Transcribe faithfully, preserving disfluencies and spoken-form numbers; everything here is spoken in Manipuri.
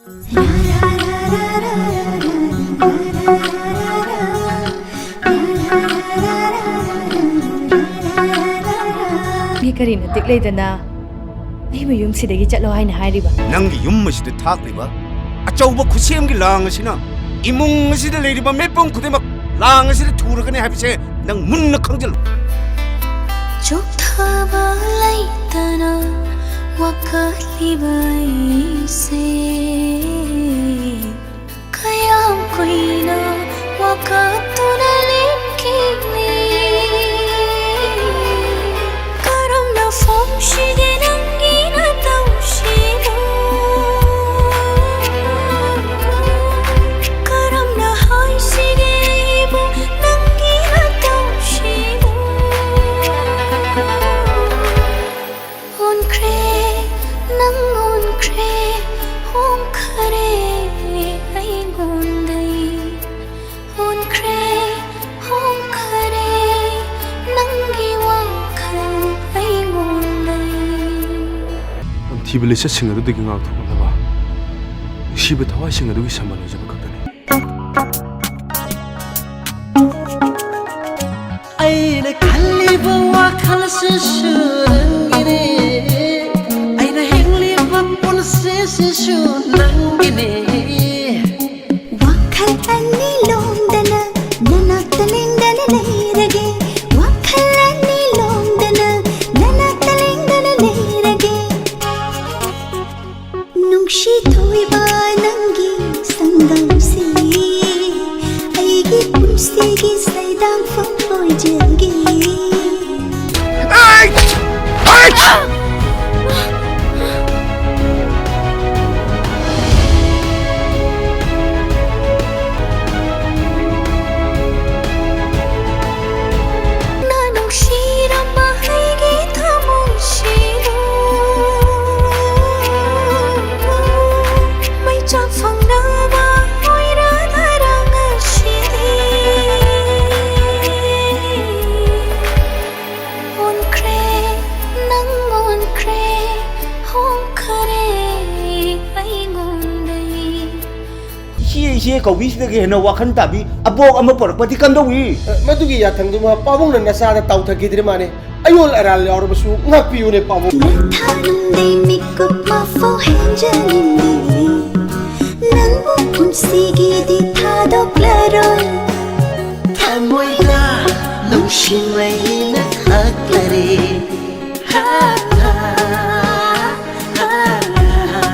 ꯃꯤ ꯀꯔꯤ ꯅꯇꯤꯛ ꯂꯩꯗꯅ ꯑꯩꯕꯨ ꯌꯨꯝꯁꯤꯗꯒꯤ ꯆꯠꯂꯣ ꯍꯥꯏꯅ ꯍꯥꯏꯔꯤꯕ? ꯅꯪꯒꯤ ꯌꯨꯝ ꯑꯁꯤꯗ ꯊꯥꯛꯂꯤꯕ ꯑꯆꯧꯕ ꯈꯨꯠꯁꯦꯝꯒꯤ ꯂꯥꯡ ꯑꯁꯤꯅ ꯏꯃꯨꯡ ꯑꯁꯤꯗ ꯂꯩꯔꯤꯕ ꯃꯤꯄꯨꯝ ꯈꯨꯗꯤꯡꯃꯛ ꯂꯥꯡ ꯑꯁꯤꯗ ꯊꯨꯔꯒꯅꯤ ꯍꯥꯏꯕꯁꯦ ꯅꯪ ꯃꯨꯟꯅ ꯈꯪꯖꯤꯜꯂꯨ꯫ ꯆꯣꯛꯊꯕ ꯂꯩꯇꯅ ꯋꯥꯀꯠꯂꯤꯕ ꯑꯩꯁꯦ ꯀꯌꯥꯝ ꯀꯨꯏꯅ ꯋꯥꯀꯠꯇꯨꯅ ꯂꯦꯞꯈꯤꯅꯤ? ꯀꯔꯝꯅ ꯐꯣꯡꯁꯤꯒꯦ ꯅꯪꯒꯤ ꯅꯇꯧꯁꯤꯕꯨ? ꯀꯔꯝꯅ ꯍꯥꯏꯁꯤꯒꯦ ꯑꯩꯕꯨ ꯅꯪꯒꯤ ꯅꯇꯧꯁꯤꯕꯨ? ꯑꯣꯟꯈ꯭ꯔꯦ, ꯅꯪ ꯑꯣꯟꯈ꯭ꯔꯦ, ꯍꯣꯡꯈꯔꯦ ꯑꯩꯉꯣꯟꯗꯩ꯫ ꯑꯣꯟꯈ꯭ꯔꯦ, ꯍꯣꯡꯈꯔꯦ, ꯅꯪꯒꯤ ꯋꯥꯈꯜ ꯑꯩꯉꯣꯟꯗꯩ꯫ ꯇꯝꯊꯤꯕ ꯂꯤꯆꯠꯁꯤꯡ ꯑꯗꯨꯗꯒꯤ ꯉꯥꯛꯊꯣꯛꯅꯕ ꯅꯨꯡꯁꯤꯕ ꯊꯋꯥꯏꯁꯤꯡ ꯑꯗꯨꯒꯤ ꯁꯃꯟ ꯑꯣꯏꯖꯕ ꯈꯛꯇꯅꯤ꯫ ꯑꯩꯅ ꯈꯜꯂꯤꯕ ꯋꯥꯈꯜꯁꯤꯁꯨ ꯅꯪꯒꯤꯅꯦ, ꯑꯩꯅ ꯍꯤꯡꯂꯤꯕ ꯄꯨꯟꯁꯤꯁꯤꯁꯨ ꯅꯪꯒꯤꯅꯦ꯫ ꯋꯥꯈꯜ ꯑꯅꯤ ꯂꯣꯝꯗꯅ ꯅꯅꯥꯛꯇ ꯂꯦꯡꯗꯅ ꯂꯩꯔꯒꯦ꯫ ꯋꯥꯈꯜ ꯑꯅꯤ ꯂꯣꯝꯗꯅ ꯅꯅꯥꯛꯇ ꯂꯦꯡꯗꯅ ꯂꯩꯔꯒꯦ꯫ ꯅꯨꯡꯁꯤ ꯊꯣꯏꯕ ꯅꯪꯒꯤ ꯁꯪꯒꯝꯁꯤ ꯑꯩꯒꯤ ꯄꯨꯟꯁꯤꯒꯤ ꯁꯩꯗꯥꯡꯐꯝ ꯑꯣꯏꯖꯒꯦ꯫ ꯏꯆꯦ ꯀꯧꯕꯤꯁꯤꯗꯒꯤ ꯍꯦꯟꯅ ꯋꯥꯈꯜ ꯇꯥꯕꯤ ꯑꯕꯣꯛ ꯑꯃ ꯄꯣꯔꯛꯄꯗꯤ ꯀꯝꯗꯧꯏ? ꯑ, ꯃꯗꯨꯒꯤ ꯌꯥꯊꯪꯗꯨꯃ ꯄꯥꯕꯨꯡꯅ ꯅꯆꯥꯗ ꯇꯥꯎꯊꯈꯤꯗ꯭ꯔꯦ ꯃꯥꯅꯦ꯫ ꯑꯌꯣꯜ ꯑꯔꯥꯜ ꯌꯥꯎꯔꯕꯁꯨ ꯉꯥꯛꯄꯤꯌꯨꯅꯦ ꯄꯥꯕꯨꯡ꯫ ꯅꯊꯥꯅꯨꯡꯗꯤ ꯃꯤꯀꯨꯞ ꯃꯐꯥꯎ ꯍꯦꯟꯖꯅꯤꯡꯗꯦ꯫ ꯅꯪꯕꯨ ꯄꯨꯟꯁꯤꯒꯤꯗꯤ ꯊꯥꯗꯣꯛꯂꯔꯣꯏ꯫ ꯊꯃꯣꯏꯗ ꯅꯨꯡꯁꯤ ꯃꯩꯅ ꯍꯛꯂꯔꯦ꯫ ꯍꯥ, ꯍꯥ, ꯍꯥ, ꯍꯥ꯫